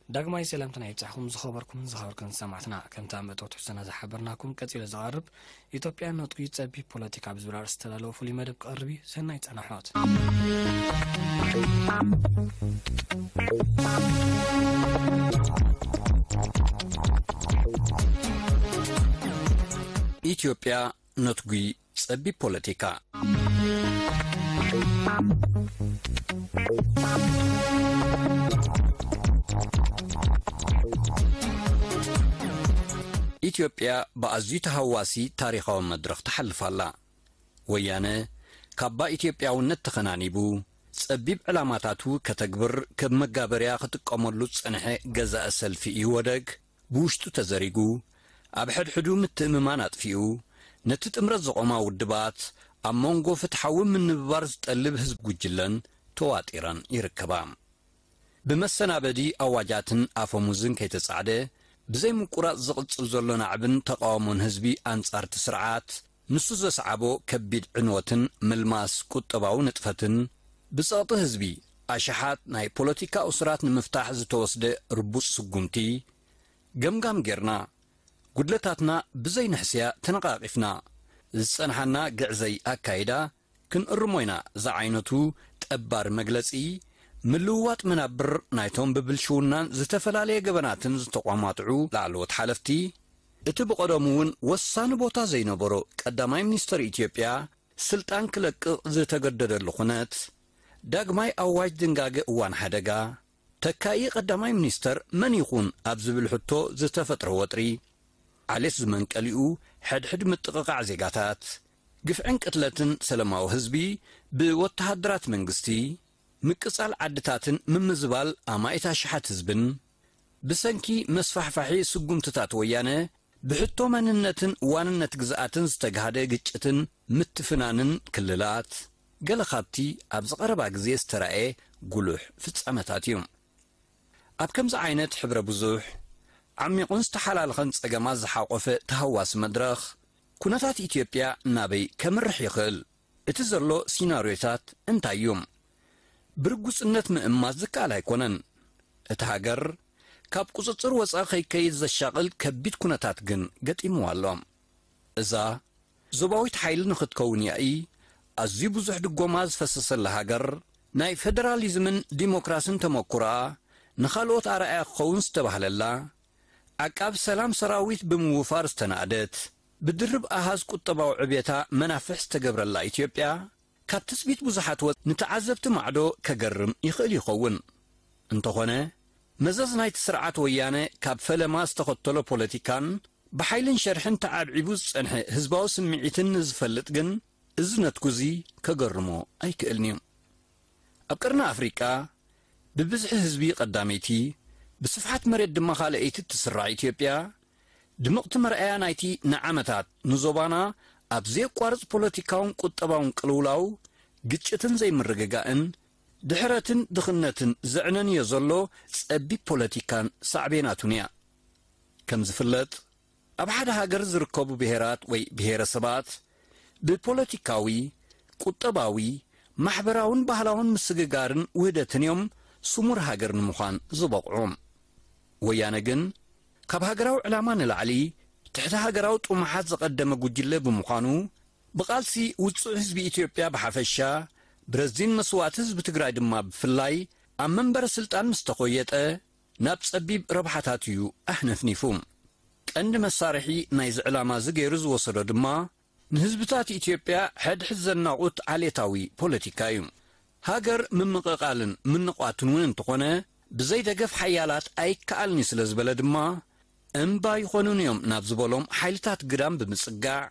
ዳግማይ ሰላምትና ይብጻሕኩም ዝኸበርኩምን ዝኸበርኩን ሰማዕትና። ከምቲ ኣብ መእተዊ ትሕዝቶና ዝሓበርናኩም፣ ቀጺሉ ዝቐርብ ኢትዮጵያ ነጥቢ ጸቢብ ፖለቲካ ብዝብል ኣርእስቲ ዝተዳለወ ፍሉይ መደብ ክቐርብ እዩ። ሰናይ ጸናሖት። ኢትዮጵያ ነትጒ ጸቢብ ፖለቲካ። ኢትዮጵያ ብኣዝዩ ተሃዋሲ ታሪኻዊ መድረኽ ትሓልፍ ኣላ። ወያነ ካባ ኢትዮጵያውነት ተኸናኒቡ፣ ጸቢብ ዕላማታቱ ከተግብር ከም መጋበርያ ክጥቀመሉ ዝጸንሐ ገዛኢ ሰልፊ ኢህወደግ፣ ብውሽጡ ተዘሪጉ፣ ኣብ ሕድሕዱ ምትእምማን ኣጥፊኡ፣ ነቲ ጥምረት ዘቖማ ውድባት ኣብ መንጎ ፍትሓዊ ምንብባር ዝጠልብ ህዝቢ ጉጅለን ተዋጢረን ይርከባ። ብመሰናበዲ ኣዋጃትን ኣፈሙዝን ከይተጻዕደ፣ ብዘይ ምቁራጽ ዝቕጽል ዘሎ ናዕብን ተቓውሞን ህዝቢ ኣንጻር እቲ ስርዓት፣ ንሱ ዘስዓቦ ከቢድ ዕንወትን ምልማስ ቁጠባዊ ንጥፈትን፣ ብጸቕጢ ህዝቢ ኣሽሓት ናይ ፖለቲካ እሱራት ንምፍታሕ ዝተወስደ ርቡጽ ስጉምቲ፣ ገምጋም ጌርና፣ ጉድለታትና ብዘይ ንሕስያ ተነቓቒፍና፣ ዝጸንሓና ግዕዘይ ኣካይዳ ክንእርሞ ኢና ዝዓይነቱ ጠባሪ መግለጺ፣ ምልውዋጥ መናብር ናይቶም ብብልሽውናን ዝተፈላለየ ገበናትን ዝተቋማጥዑ ላዕለዎት ሓለፍቲ፣ እቲ ብቐደሙ እውን ወሳኒ ቦታ ዘይነበሮ ቀዳማይ ሚኒስተር ኢትዮጵያ ስልጣን ክለቅቕ ዝተገደደሉ ኩነት፣ ዳግማይ ኣዋጅ ድንጋገ እዋን ሓደጋ፣ ተካኢ ቀዳማይ ሚኒስተር መን ይኹን ኣብ ዝብል ሕቶ ዝተፈጥረ ወጥሪ፣ ዓሌት ዝመንቀሊኡ ሕድሕድ ምጥቕቓዕ ዜጋታት፣ ግፍዕን ቅትለትን ሰለማዊ ህዝቢ ብወተሃደራት መንግስቲ፣ ምቅጻል ዓድታትን ምምዝባል ኣማኢት ኣሽሓት ህዝብን፣ ብሰንኪ መስፋሕፋሒ ስጉምትታት ወያነ ብሕቶ መንነትን ዋንነት ግዝኣትን ዝተጋህደ ግጭትን ምትፍናንን ክልላት፣ ገለ ካብቲ ኣብዚ ቀረባ ግዜ ዝተራእየ ጉሉሕ ፍጻመታት እዩ። ኣብ ከምዚ ዓይነት ሕብረ ብዙሕ፣ ዓሚቑን ዝተሓላለኸን ጸገማት ዝሓቖፈ ተሃዋሲ መድረኽ፣ ኩነታት ኢትዮጵያ ናበይ ከምርሕ ይኽእል? እቲ ዘሎ ሲናርዮታት እንታይ እዩ? ብርጉጽነት ምእማት ዝከኣል ኣይኮነን። እታ ሃገር ካብ ቁጽጽር ወጻኢ ከይከይድ ዘሻቕል ከቢድ ኩነታት ግን ገጢምዋ ኣሎ። እዛ ዞባዊት ሓይሊ ንኽትከውን ያኢ ኣዝዩ ብዙሕ ድጎማ ዝፈሰሰላ ሃገር፣ ናይ ፈደራሊዝምን ዲሞክራስን ተመኩሮኣ ንኻልኦት ኣርኣያ ክኸውን ዝተባህለላ፣ ዓቃብ ሰላም ሰራዊት ብምውፋር ዝተናእደት፣ ብድርብ ኣሃዝ ቁጠባዊ ዕብየታ መናፍሕ ዝተገብረላ ኢትዮጵያ፣ ካብ ትጽቢት ብዙሓት ወ-፣ ንተዓዘብቲ ማዕዶ ከገርም ይኽእል ይኸውን። እንተኾነ፣ መዘዝ ናይቲ ስርዓት ወያነ ካብ ፈለማ ዝተኸተሎ ፖለቲካን ብሓይልን ሸርሕን ተዓብዒቡ ዝጸንሐ ህዝባዊ ስምዒትን ንዝፈልጥ ግን፣ እዚ ነትጉዚ ከገርሞ ኣይክእልን እዩ። ኣብ ቀርኒ ኣፍሪቃ፣ ብብዝሒ ህዝቢ ቀዳመይቲ፣ ብስፍሓት መሬት ድማ ካልኣይቲ እትስራዕ ኢትዮጵያ፣ ድምቕቲ መርኣያ ናይቲ ንዓመታት ንዞባና ኣብ ዘየቋርጽ ፖለቲካውን ቁጠባውን ቅልውላው፣ ግጭትን ዘይምርግጋእን፣ ድሕረትን ድኽነትን ዘዕነንዮ ዘሎ ጸቢብ ፖለቲካን ሳዕቤናቱን እያ። ከም ዝፍለጥ፣ ኣብ ሓደ ሃገር ዝርከቡ ብሄራት ወይ ብሄረሰባት ብፖለቲካዊ፣ ቁጠባዊ፣ ማሕበራውን ባህላውን ምስግጋርን ውህደትን እዮም ስሙር ሃገር ንምዃን ዝበቕዑ። ወያነ ግን ካብ ሃገራዊ ዕላማ ንላዕሊ ትሕቲ ሃገራዊ ጥሙሓት ዝቐደመ ጉጅለ ብምዃኑ፣ ብቓልሲ ውጹዕ ህዝቢ ኢትዮጵያ ብሓፈሻ፣ ብረዚን መስዋእቲ ህዝቢ ትግራይ ድማ ብፍላይ፣ ኣብ መንበረ ስልጣን ምስ ተኾየጠ፣ ናብ ጸቢብ ረብሓታት እዩ ኣሕነፍኒፉ። ቀንዲ መሳርሒ ናይዚ ዕላማ እዚ ገይሩ ዝወሰዶ ድማ፣ ንህዝብታት ኢትዮጵያ ሕድሕድ ዘናቑት ዓሌታዊ ፖለቲካ እዩ። ሃገር ምምቕቓልን ምንቋትን እውን እንተኾነ፣ ብዘይ ደገፍ ሓያላት ኣይከኣልን እዩ ስለ ዝበለ ድማ፣ እምባ ይኾኑን እዮም ናብ ዝበሎም ሓይልታት ግዳም ብምጽጋዕ፣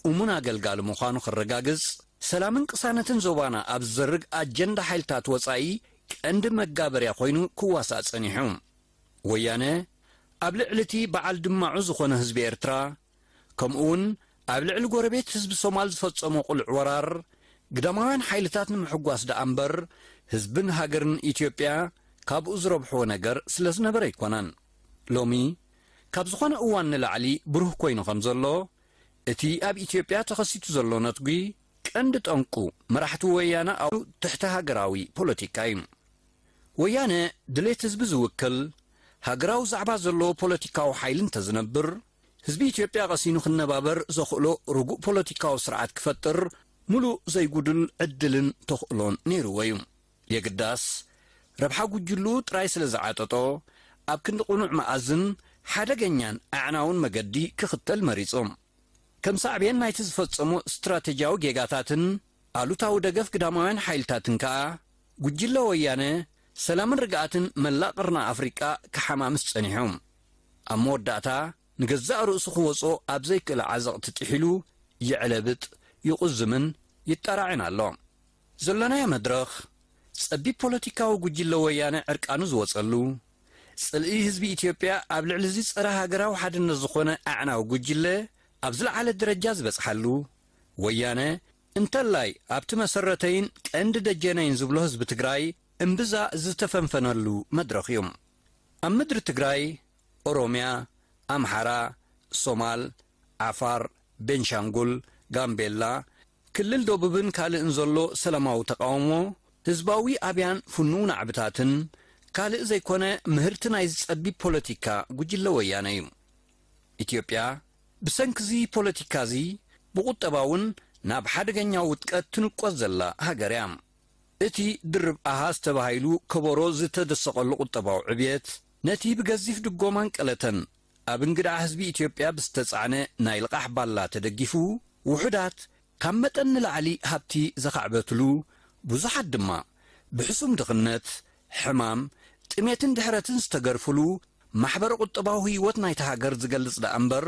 እሙን ኣገልጋሊ ምዃኑ ከረጋግጽ፣ ሰላምን ቅሳነትን ዞባና ኣብ ዝዘርግ ኣጀንዳ ሓይልታት ወጻኢ ቀንዲ መጋበርያ ኮይኑ ክዋሳእ ጸኒሑ። ወያነ ኣብ ልዕሊ እቲ በዓል ድማዑ ዝኾነ ህዝቢ ኤርትራ፣ ከምኡውን ኣብ ልዕሊ ጎረቤት ህዝቢ ሶማል ዝፈጸሞ ቅሉዕ ወራር፣ ግዳማውያን ሓይልታት ንምሕጓስ ደኣ እምበር፣ ህዝብን ሃገርን ኢትዮጵያ ካብኡ ዝረብሕዎ ነገር ስለ ዝነበረ ኣይኮነን። ሎሚ፣ ካብ ዝኾነ እዋን ንላዕሊ ብሩህ ኮይኑ ከም ዘሎ፣ እቲ ኣብ ኢትዮጵያ ተኸሲቱ ዘሎ ነትጒ፣ ቀንዲ ጠንቁ፣ መራሕቲ ወያነ ኣብ ትሕቲ ሃገራዊ ፖለቲካ እዩ። ወያነ ድሌት ህዝቢ ዝውክል፣ ሃገራዊ ዛዕባ ዘለዎ ፖለቲካዊ ሓይሊ እንተዝነብር፣ ህዝቢ ኢትዮጵያ ቀሲኑ ክነባበር ዘኽእሎ ርጉእ ፖለቲካዊ ስርዓት ክፈጥር ምሉእ ዘይጉድል ዕድልን ተኽእሎን ነይርዎ እዩ። የግዳስ፣ ረብሓ ጉጅሉ ጥራይ ስለ ዝዓጠጦ፣ ኣብ ክንዲ ቅኑዕ መኣዝን ሓደገኛን ኣዕናውን መገዲ ክኽተል መሪጹ። ከም ሳዕቤን ናይቲ ዝፈጸሞ ስትራተጂያዊ ጌጋታትን ኣሉታዊ ደገፍ ግዳማውያን ሓይልታትን ከኣ፣ ጉጅለ ወያነ ሰላምን ርግኣትን መላእ ቀርኒ ኣፍሪቃ ክሓማምስ ጸኒሑ። ኣብ መወዳእታ፣ ንገዛእ ርእሱ ክወጾ ኣብ ዘይክእል ዓዘቕቲ ጥሒሉ፣ ይዕለብጥ፣ ይቑዝምን ይጠራዕን ኣሎ። ዘሎናዮ መድረኽ፣ ጸቢብ ፖለቲካዊ ጉጅለ ወያነ ዕርቃኑ ዝወጸሉ፣ ጽልኢ ህዝቢ ኢትዮጵያ ኣብ ልዕሊ እዚ ጸረ ሃገራዊ ሓድነት ዝኾነ ኣዕናዊ ጉጅለ ኣብ ዝለዓለ ደረጃ ዝበጽሓሉ፣ ወያነ እንተላይ ኣብቲ መሰረተይን ቀንዲ ደጀነይን ዝብሎ ህዝቢ ትግራይ እምብዛ ዝተፈንፈነሉ መድረኽ እዩ። ኣብ ምድሪ ትግራይ፣ ኦሮምያ፣ ኣምሓራ፣ ሶማል፣ ዓፋር፣ ቤንሻንጉል፣ ጋምቤላ፣ ክልል ደቡብን ካልእን ዘሎ ሰላማዊ ተቃውሞ፣ ህዝባዊ ኣብያን ፍኑው ናዕብታትን ካልእ ዘይኮነ ምህርቲ ናይ ዝጸቢብ ፖለቲካ ጉጅለ ወያነ እዩ። ኢትዮጵያ ብሰንኪ እዚ ፖለቲካ እዚ ብቁጠባ እውን ናብ ሓደገኛ ውድቀት ትንቆት ዘላ ሃገር እያ። እቲ ድርብ ኣሃዝ ተባሂሉ ከበሮ ዝተደሰቐሉ ቁጠባዊ ዕብየት፣ ነቲ ብገዚፍ ድጎማን ቀለተን ኣብ እንግድዓ ህዝቢ ኢትዮጵያ ብዝተጻዕነ ናይ ልቓሕ ባላ ተደጊፉ፣ ውሑዳት ካብ መጠን ንላዕሊ ሃብቲ ዘኻዕበትሉ፣ ብዙሓት ድማ ብሕሱም ድኽነት፣ ሕማም፣ ጥሜትን ድሕረትን ዝተገርፍሉ፣ ማሕበረ ቁጠባዊ ህይወት ናይታ ሃገር ዝገልጽ ደኣ እምበር፣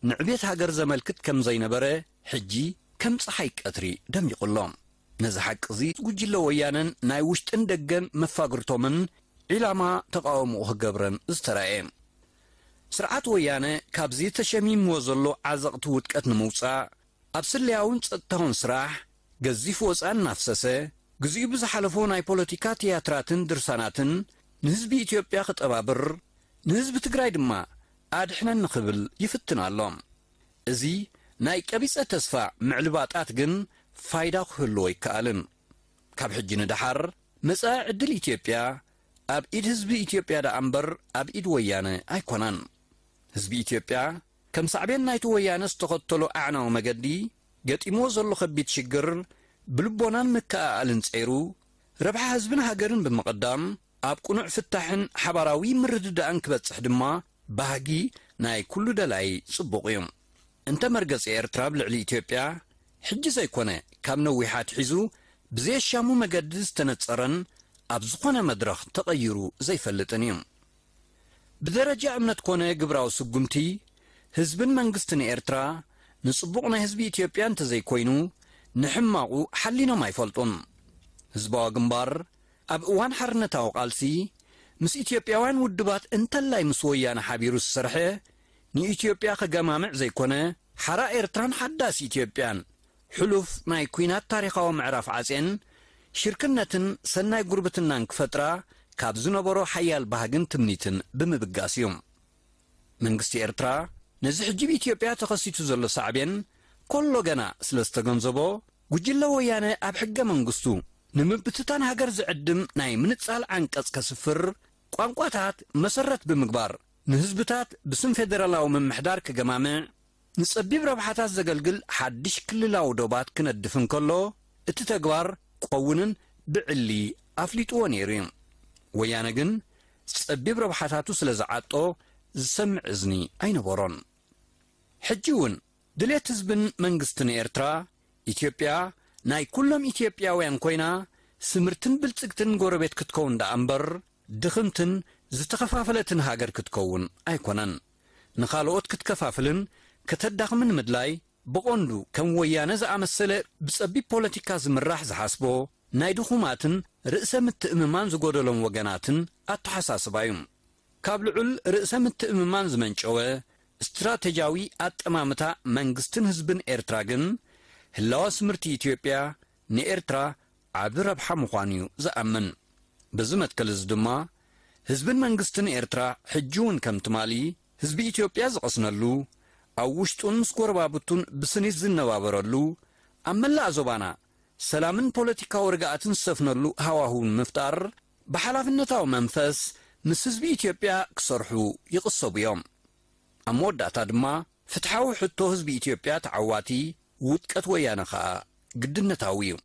ንዕቤት ሃገር ዘመልክት ከም ዘይነበረ፣ ሕጂ ከም ጸሓይ ቀትሪ ደሚቑ ኣሎ። ነዚ ሓቂ እዚ ጉጅለ ወያነን ናይ ውሽጥን ደገን መፋግርቶምን ዒላማ ተቃውሞኡ ክገብረን ዝተራእየ። ስርዓት ወያነ ካብዚ ተሸሚምዎ ዘሎ ዓዘቕቲ ውድቀት ንምውጻእ፣ ኣብ ስለያውን ጸጥታውን ስራሕ ገዚፍ ወጻኢ እናፍሰሰ፣ ግዚኡ ብዝሓለፎ ናይ ፖለቲካ ትያትራትን ድርሳናትን ንህዝቢ ኢትዮጵያ ክጠባብር፣ ንህዝቢ ትግራይ ድማ ኣድሕነኒ ክብል ይፍትን ኣሎ። እዚ ናይ ቀቢጸ ተስፋ ምዕልባጣት ግን ፋይዳ ክህልዎ ኣይከኣልን። ካብ ሕጂ ንደሓር መጻኢ ዕድል ኢትዮጵያ ኣብ ኢድ ህዝቢ ኢትዮጵያ ደኣ እምበር ኣብ ኢድ ወያነ ኣይኮነን። ህዝቢ ኢትዮጵያ ከም ሳዕቤን ናይቲ ወያነ ዝተኸተሎ ኣዕናዊ መገዲ ገጢምዎ ዘሎ ከቢድ ሽግር ብልቦናን ምክእኣልን ጸይሩ፣ ረብሓ ህዝብን ሃገርን ብምቕዳም፣ ኣብ ቅኑዕ ፍታሕን ሓባራዊ ምርድዳእን ክበጽሕ ድማ ባህጊ ናይ ኩሉ ደላይ ጽቡቕ እዩ። እንተ መርገጺ ኤርትራ ኣብ ልዕሊ ኢትዮጵያ፣ ሕጂ ዘይኮነ ካብ ነዊሕ ኣትሒዙ ብዘየሻሙ መገዲ ዝተነጸረን ኣብ ዝኾነ መድረኽ ተቐይሩ ዘይፈልጥን እዩ። ብደረጃ እምነት ኮነ ግብራዊ ስጉምቲ፣ ህዝብን መንግስትን ኤርትራ ንጽቡቕ ናይ ህዝቢ ኢትዮጵያ እንተዘይኮይኑ፣ ንሕማቑ ሓሊኖም ኣይፈልጡን። ህዝባዊ ግንባር ኣብ እዋን ሓርነታዊ ቃልሲ ምስ ኢትዮጵያውያን ውድባት እንተላይ ምስ ወያነ ሓቢሩ ዝሰርሐ፣ ንኢትዮጵያ ከገማምዕ ዘይኮነ፣ ሓራ ኤርትራን ሓዳስ ኢትዮጵያን፣ ሕሉፍ ናይ ኲናት ታሪኻዊ ምዕራፍ ዓጼን ሽርክነትን ሰናይ ጉርብትናን ክፈጥራ ካብ ዝነበሮ ሓያል ባህግን ትምኒትን ብምብጋስ እዩ። መንግስቲ ኤርትራ ነዚ ሕጂ ብኢትዮጵያ ተኸሲቱ ዘሎ ሳዕቤን ኮሎ ገና ስለ ዝተገንዘቦ፣ ጉጅለ ወያነ ኣብ ሕገ መንግስቱ ንምብትታን ሃገር ዝዕድም ናይ ምንጻል ዓንቀጽ ከስፍር፣ ቋንቋታት መሰረት ብምግባር ንህዝብታት ብስም ፌደራላዊ ምምሕዳር ክገማምዕ፣ ንጸቢብ ረብሓታት ዘገልግል ሓድሽ ክልላዊ ዶባት ክነድፍ እንከሎ፣ እቲ ተግባር ክኸውንን ብዕሊ ኣፍሊጥዎ ነይሩ እዩ። ወያነ ግን ጸቢብ ረብሓታቱ ስለ ዝዓጦ ዝሰምዕ እዝኒ ኣይነበሮን። ሕጂ እውን ድሌት ህዝብን መንግስትን ኤርትራ፣ ኢትዮጵያ ናይ ኩሎም ኢትዮጵያውያን ኮይና፣ ስምርትን ብልጽግትን ጎረቤት ክትከውን ደኣ እምበር፣ ድኽምትን ዝተኸፋፈለትን ሃገር ክትከውን ኣይኮነን። ንኻልኦት ክትከፋፍልን ከተዳኽምን ምድላይ፣ ብቐንዱ ከም ወያነ ዝኣመሰለ ብጸቢብ ፖለቲካ ዝምራሕ ዝሓስቦ፣ ናይ ድኹማትን ርእሰ ምትእምማን ዝጎደሎም ወገናትን ኣተሓሳስባ እዩ። ካብ ልዑል ርእሰ ምትእምማን ዝመንጨወ ስትራተጂያዊ ኣጠማምታ መንግስትን ህዝብን ኤርትራ ግን፣ ህላወ ስምርቲ ኢትዮጵያ ንኤርትራ ዓቢ ረብሓ ምዃኑ እዩ ዝኣምን። በዚ መትከል እዚ ድማ፣ ህዝብን መንግስትን ኤርትራ ሕጂ እውን ከም ትማሊ ህዝቢ ኢትዮጵያ ዝቐስነሉ፣ ኣብ ውሽጡን ምስ ጎረባብቱን ብስኒት ዝነባበረሉ፣ ኣብ መላእ ዞባና ሰላምን ፖለቲካዊ ርግኣትን ዝሰፍነሉ ሃዋህው ንምፍጣር፣ ብሓላፍነታዊ መንፈስ ምስ ህዝቢ ኢትዮጵያ ክሰርሑ ይቕሰቡ እዮም። ኣብ መወዳእታ ድማ ፍትሓዊ ሕቶ ህዝቢ ኢትዮጵያ ተዓዋቲ፣ ውድቀት ወያነ ኸኣ ግድነታዊ እዩ።